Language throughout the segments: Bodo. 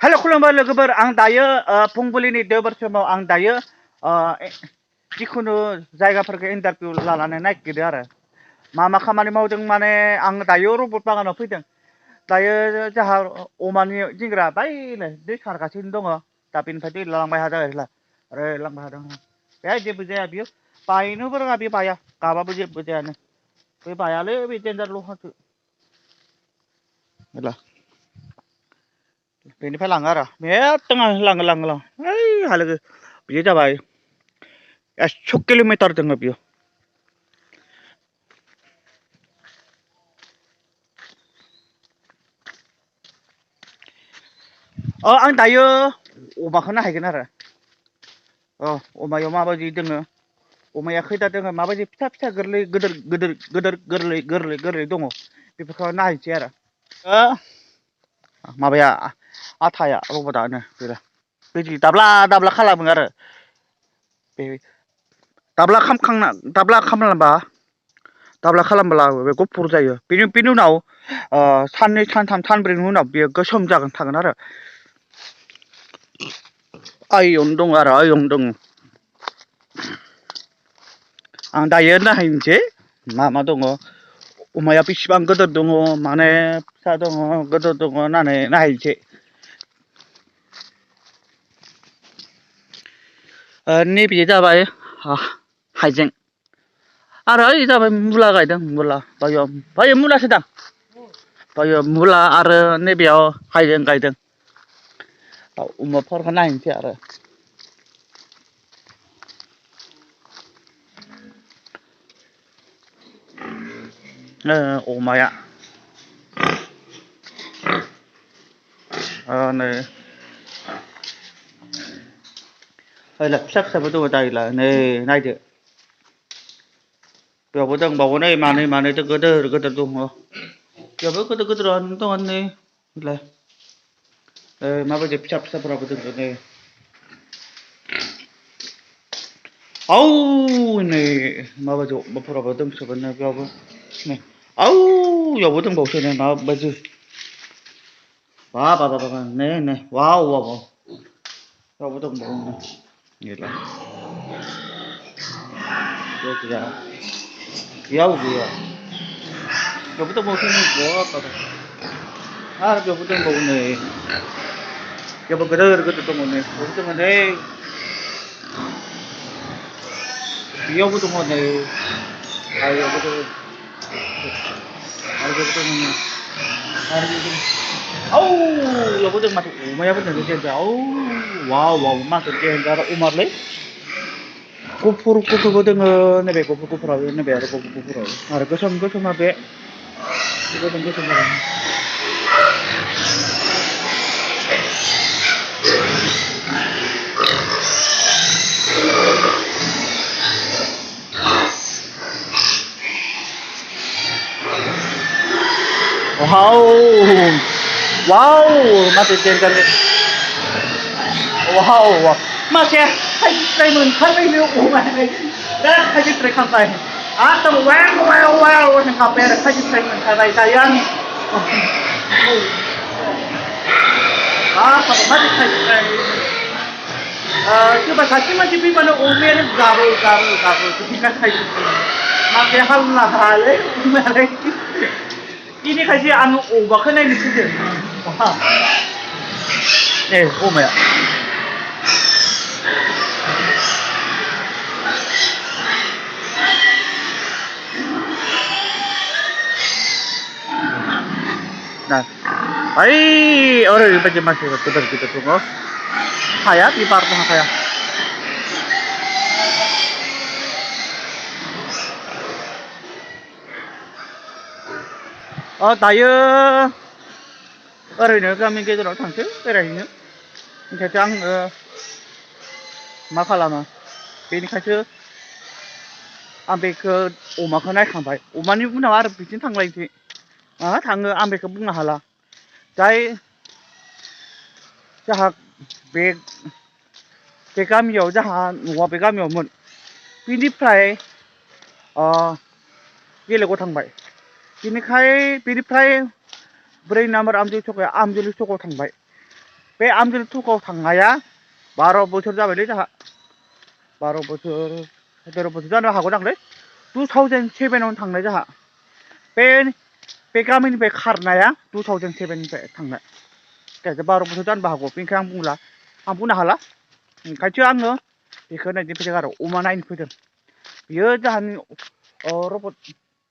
हेल' खुलुमबाय लोगोफोर आं दायो फुंबिलिनि देवबार समाव आं दायो जिखुनु जायगाफोरखौ इन्टारभिउ लानानै नागिरदों आरो मा खामानि मावदों माने आं दायो रबट बागानाव फैदों दायो जोंहा अमानि दिंग्रा बायनो दै सारगासिनो दङ दा बेनिफ्राय दै लांबाय थादों आरो लांबाय थादों बे जेबो जाया बियो बायनोबो रोङा बे बाया गाबाबो जेबो जायानो बे बायालै बे देन्जार लहासो बेनिफ्राय लाङो आरो मेत्तं लाङो ओइ हालोगो बियो जाबाय 100 किल'मिटार दङ बियो आं दायो अमाखौ नायहैगोन आरो अमायाव माबायदि दोङो अमाया खैथा दोङो माबायदि फिसा फिसा गोरलै गोदोर गोदोर गोदोर गोरलै दङ बेफोरखौ नायहैसै आरो माबाया आथाया रबटआनो बिदि दाब्ला दाब्ला खालामो आरो बे दाब्ला खालामब्ला बे गुफुर जायो बेनि उनाव साननै सानथाम सानब्रैनि उनाव बेयो गोसोम जागोन थागोन आरो आइयावनो दङ आरो आइयावनो दङ आं दायो नायहैनोसै मा दङ अमाया बेसेबां गोदोर दङ माने फिसा दङ गोदोर दङ होननानै नायहैनोसै नैबे जाबाय हाइजें आरो ओइ जाबाय मुला गायदों मुला बायो मुलासो दां बायो मुला आरो नैबेयाव हाइजें गायदों अमाफोरखौ नायनोसै आरो अमाया नै ओइला फिसा फिसाबो दङ दाइला नै नायदो बेयावबो दंबावो नै मानै गोदोर गोदोर दङ बेयावबो गोदोर गोदोरानो दङ नै बेलाय माबायदि फिसा फिसाफोराबो दङ नै नै माबायदि अमाफोराबो दंसोबो नै बेयावबो नै बेयावबो दंबावोसो नै माबायदि बा नै वाव बेयावबो दंबावो गैला बेयाव गैया बेयावबो दंबावोसो नै आरो बेयावबो दंबावो नै बेयावबो गोदोर गोदोर दङ नै बेयावबो दङ नै बेयावबो दङ नै बेयावबो दङ आरो बेयावबो दङ नै आरो बेयावबो दं माथो अमायाबो दङ देन्जार वाव माथो देन्जार अमालै गुफुरबो दोङो नैबे गुफुराबो नैबे आरो गुफुराबो आरो गोसोमा बे गोसोम जागोन वाव माथो देन्जार वाव मासे थाइजिस्राय मोनथारबायनो अमायालाय बिराद थाइजिस्राय खांबाय एकदम वाव होनखाबाय आरो थाइजिस्राय मोनथारबाय दायो आं माथो थाइजिस्राय सोरबा सासे मानसि फैबानो अमायानो गाबो बिदिनो थाइजिस्राय मासे हालुना हायालै अमायालाय बेनिखायसो आं अमाखौ नायनो फैदों नै अमाया ओरैबायदि मानसि गिदिर गिदिर दङ हाया बे बारनो हाखाया दायो ओरैनो गामि गेजेराव थांसै बेरायहैनो ओंखायसो आङो मा खालामो बेनिखायसो आं बेखौ अमाखौ नायखांबाय अमानि उनाव आरो बिदिनो थांलायनोसै थाङो आं बेखौ बुंनो हाला जाय जोंहा बे गामियाव जोंहा न'आ बे गामियावमोन बिनिफ्राय बेलेगाव थांबाय बेनिफ्राय 4 नाम्बार आमजुलि सकाव थांबाय बे आमजोल थुखाव थांनाया 12 बोसोर जाबायलै जोंहा 12 बोसोर 13 बोसोर जानो हागौदांलै 2007 आवनो थांनाय जोंहा बे गामिनिफ्राय खारनाया 2007 निफ्राय थांनाय गायजा 12 बोसोर जानोबो हागौ बेनिखायनो आं बुंला आं बुंनो हाला ओंखायसो आङो बेखौ नायनो फैदों आरो अमा नायनो फैदों बियो जाहानि रबट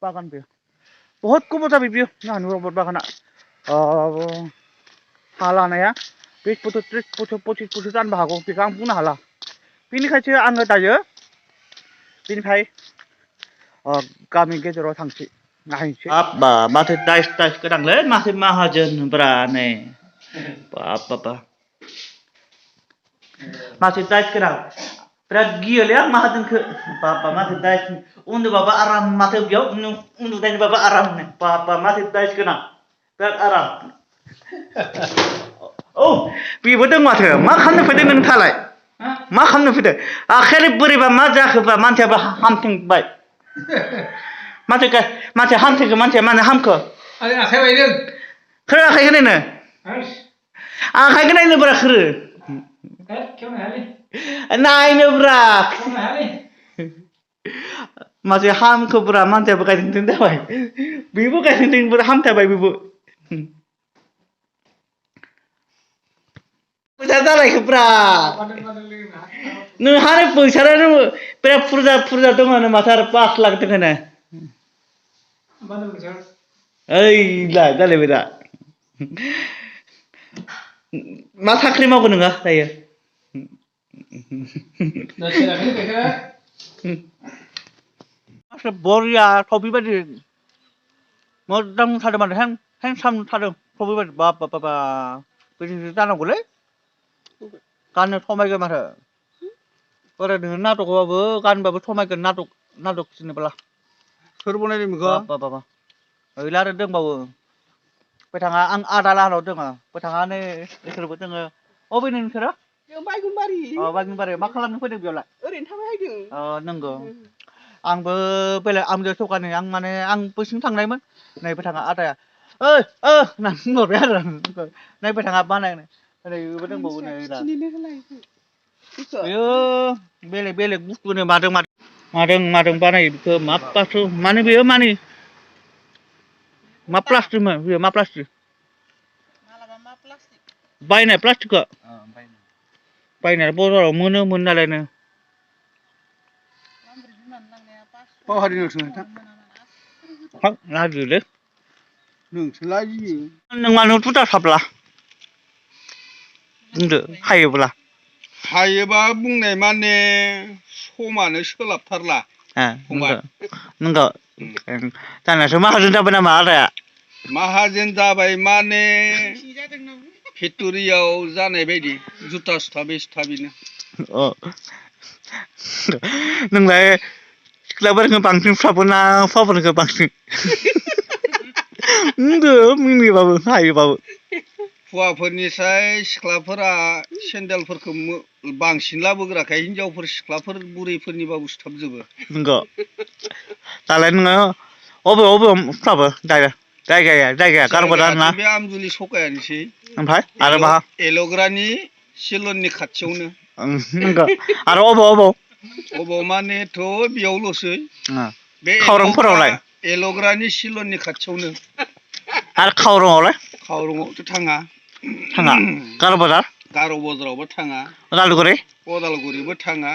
बागान बेयो बहुत गोबाव जाबाय बियो जाहानि रबट बागाना हा लानाया 20 बोसोर 30 बोसोर 25 बोसोर जानोबो हागौ बेखौ आं बुंनो हाला बेनिखायसो आङो दायो बेनिफ्राय गामि गेजेराव थांसै नायनोसै हाब्बा माथो दाइस दाइस गोनांलै माथो माहाजोनब्रा नै बाब्बाबा माथो दाइस गोनां बिराद गियोलै आं माहाजोनखौ बाब्बा माथो दाइस उन्दुबाबो आराम माथो बेयाव उन्दुनायनिबाबो आरामनो बाब्बा माथो दाइस गोनां बिराद आराम औ बेबो दं माथो मा खालामनो फैदों नोंथाङालाय मा खालामनो फैदों आखायालाय बोरैबा मा जाखोबा मानसियाबो हामथेंबाय माथो हामथेंखो मानसिया मानो हामखो आखाइ बायदों खोरो आखाइखौ नायनो आखाइखौ नायनोब्रा खोरो नायनोब्रा मासे हामखोब्रा मानसियाबो गायदों जाबाय बेबो गायदों हामथाबाय बेबो फैसा जालायखोब्रा नोंहानो फैसायानो बिराद बुरजा दङ माथो आरो 5 लाख दङ ओइलाय जालायबाय दा मा साख्रि मावगोन नोङो दायो बरिया थफि बायदि मोजां थादों माथो हेन्डसाम थादों थफि बायदि बाब बिदिसो जानांगौलै गाननो समायगोन माथो ओरैनो नाटकबाबो गानबाबो समायगोन नाटक जेनेबा सोर बनायदों बेखौ बाबा गैला आरो दंबावो फोथाङा आं आदा लाहानाव दङ फोथाङा नै इसोरबो दङो अबेनि नोंसोरो बायगुनबारि मा खालामनो फैदों बेयावलाय ओरैनो थाबायदों नंगौ आंबो बेलेग आमजोल थखानि आं माने आं बैसिम थांनायमोन नै फोथाङा आदाया होननानै बुंहरबाय आरो नै फोथाङा बानायनो ओरैबो दंबावो नै बेयो बेलेग बुस्थुनो मादों बानायो बेखौ मा पास्टि माने बेयो माने मा प्लास्टिकमोन बेयो मा प्लास्टिक बायनाय प्लास्टिकखौ बायनाय बाजाराव मोनो नालायनो लाजियोलै नोंसो लाजियो नों मानो थुथा साब्ला बुंदो हायोबा बुंनाय माने समानो सोलाबथारला नंगौ जानायासो माहाजोन जाबाय नामा आदाया माहाजोन जाबाय माने फेक्ट'रियाव जानाय बायदि जुथा सुथा बेस्था बेनो नोंलाय सिख्लाफोरखौ बांसिन फ्राबोना हौवाफोरखौ बांसिन मिनिबाबो हायोबाबो हौवाफोरनिफ्राय सिख्लाफोरा सेन्देलफोरखौ बांसिन लाबोग्राखाय हिनजावफोर सिख्लाफोर बुरैफोरनि बाबुसो थाबजोबो नंगौ दालाय नोङो अबेयाव फ्राबो जायगाया गारबोला ना बे आमजुलि सकायानोसै ओमफ्राय आरो मा एल'ग्रानि सिलननि खाथियावनो नंगौ आरो अबाव मानेथ' बेयावल'सै बे खावरंफोरावलाय एल'ग्रानि सिलननि खाथियावनो आरो खावरङावथ' थाङा गार' बाजारावबो थाङा उदालगुरिबो थाङा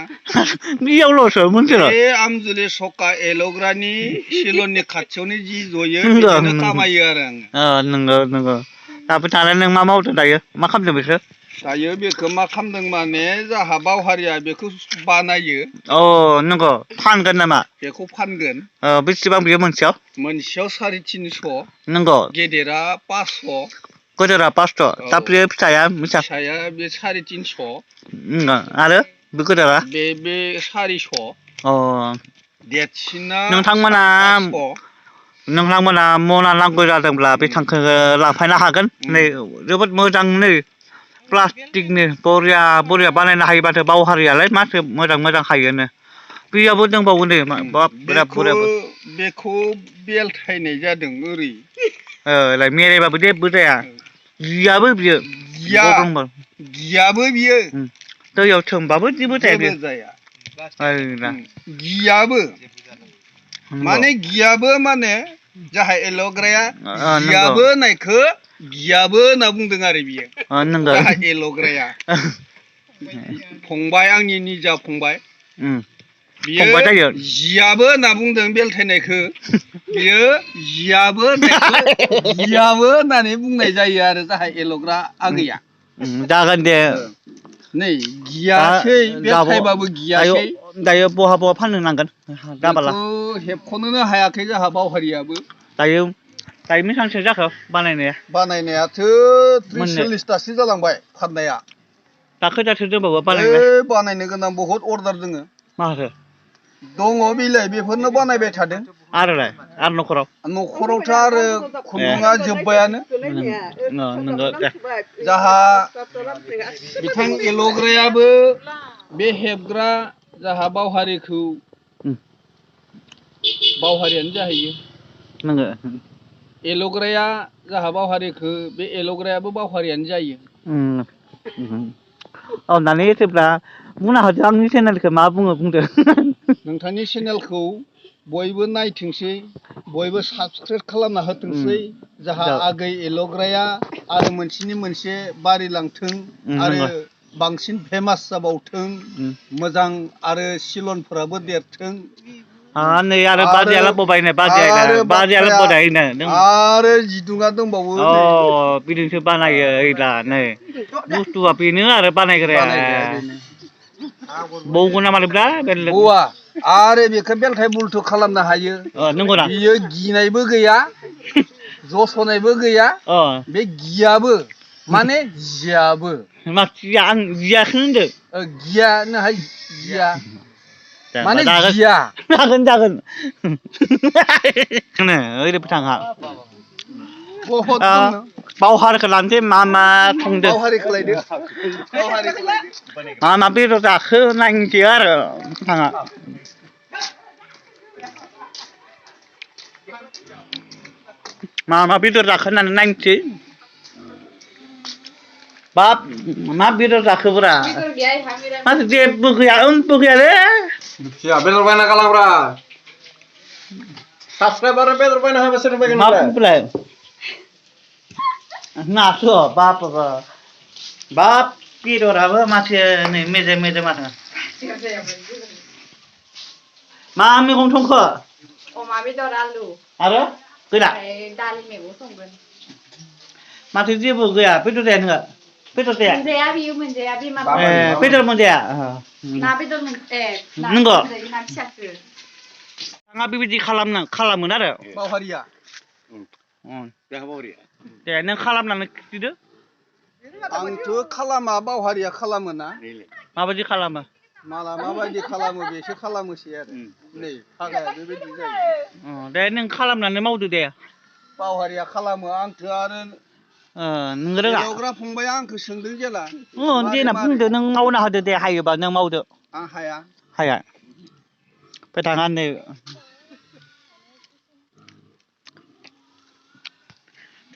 बेयावल'सो मोनसेल' बे आमजुलि सका एल'ग्रानि सिलननि खाथियावनो जि जयो बिदिनो खामायो आरो आङो नंगौ दालाय नों मा मावदों दायो मा खालामदों बेखौ दायो बेखौ मा खालामदों माने जाहा बावहारिया बेखौ बानायो नंगौ फानगोन नामा बेखौ फानगोन बेसेबां बेयो मोनसेयाव 350 नंगौ गेदेरा 500 गोदोरा 500 दा बे फिसाया बे 350 आरो बे गोदोरा बे 400 देरसिना नोंथांमोना मना नांगौ जादोंब्ला बे थांखो लांफैनो हागोन नै जोबोद मोजां नै प्लास्टिकनि बरिया बानायनो हायोबाथो बावहारियालाय माथो मोजां हायोनो बेयावबो दंबावो नै बेखौ बेलथायनाय जादों ओरै मेरायबाबो जेबो जाया जियाबो बियो गिया गब्लंबो गियाबो बियो दैयाव सोमबाबो जेबो जाया जेबो बेयो जाया ओइला गियाबो माने गियाबो माने जाहा एल'ग्राया नंगौ गियाबो होननायखौ गियाबो होनना बुंदों आरो बियो नंगौ जाहा एल'ग्राया फंबाय आंनि निजा फंबाय बियो फंबाय जायो जियाबो होनना बुंदों बेलथायनायखौ बियो जियाबो होननायखौ गियाबो होननानै बुंनाय जायो आरो जाहा एल'ग्रा आगैया जागोन दे नै गियासै बेलथायबाबो गियासै दायो बहा बहा फाननो नांगोन गाबाला बेखौ हेबख'नोनो हायाखै जाहा बावहारियाबो दायो बेसेबांसो जाखो बानायनायाथ' 30-40थासो जालांबाय फाननाया दा खैथासो दंबावो बानायनो गोनां बहुद अर्डार दोङो माखासे दङ बिलाइ बेफोरनो बानायबाय थादों आरोलाय आरो न'खरावथ' आरो खुन्दुङा जोब्बायानो नंगौ जाहा बिथां एल'ग्रायाबो बे हेबग्रा जाहा बावहारिखौ बावहारियानो जाहैयो नंगौ एल'ग्राया जाहा बावहारिखौ बे एल'ग्रायाबो बावहारियानो जायो अननानै एसेब्ला बुंना होदो आंनि चेनेलखौ मा बुङो बुंदो नोंथांनि चेनेलखौ बयबो नायथोंसै बयबो साबसक्राइब खालामना होथोंसै जाहा आगै एल'ग्राया आरो मोनसेनि मोनसे बारिलांथों आरो बांसिन फेमास जाबावथों मोजां आरो सिलनफोराबो देरथों नै आरो बाजैया लाबोबाय नै बाजैया लाबोबाय आरो जिदुङा दंबावो बिदिसो बानायो ओइला नै बुस्थुआ बेनो आरो बानायग्राया बौगोन नामालोब्रा बौआ आरो बेखौ बेलथाय बुलथु खालामनो हायो नंगौना बियो गिनायबो गैया जसनायबो गैया बे गियाबो माने जियाबो आं जियाखौ होनदों गिया होनोहाय गिया माने गिया जागोन ओरैबो थाङा बावहारखौ लानोसै मा संदों मा बेदर जाखो नायनोसै आरो थाङा मा बेदर जाखो होननानै नायनोसै बाप मा बेदर जाखोब्रा माथो जेबो गैया गैयालै बेदर बायना गालांब्रा साबसक्राइबार बेदर बायना होबा सोर बायगोन मा बुंलाय नासो बाप बेदराबो माथो नै मेजेम माथो मा मैगं संखो अमा बेदर आलु आरो गैला दालि मैगं संगोन माथो जेबो गैया बेदर जाया नोङो बेदर जाया मोनजाया बियो मोनजाया बेमार बेदर मोनजाया ना बेदर नंगौ ना फिसासो आंहा बेबायदि खालामोन आरो बावहारिया दे नों खालामनानै खिन्थिदो आंथ' खालामा बावहारिया खालामो ना माबायदि खालामो माला माबायदि खालामो बेसो खालामोसै आरो नै फागाया बेबायदि जायो दे नों खालामनानै मावदो दे बावहारिया खालामो आंथ' आरो नों रोङा एल'ग्रा फंबाया आंखौ सोंदों जेला देना बुंदो नों मावना होदो दे हायोबा नों मावदो आं हाया ओमफ्राय थाङा नै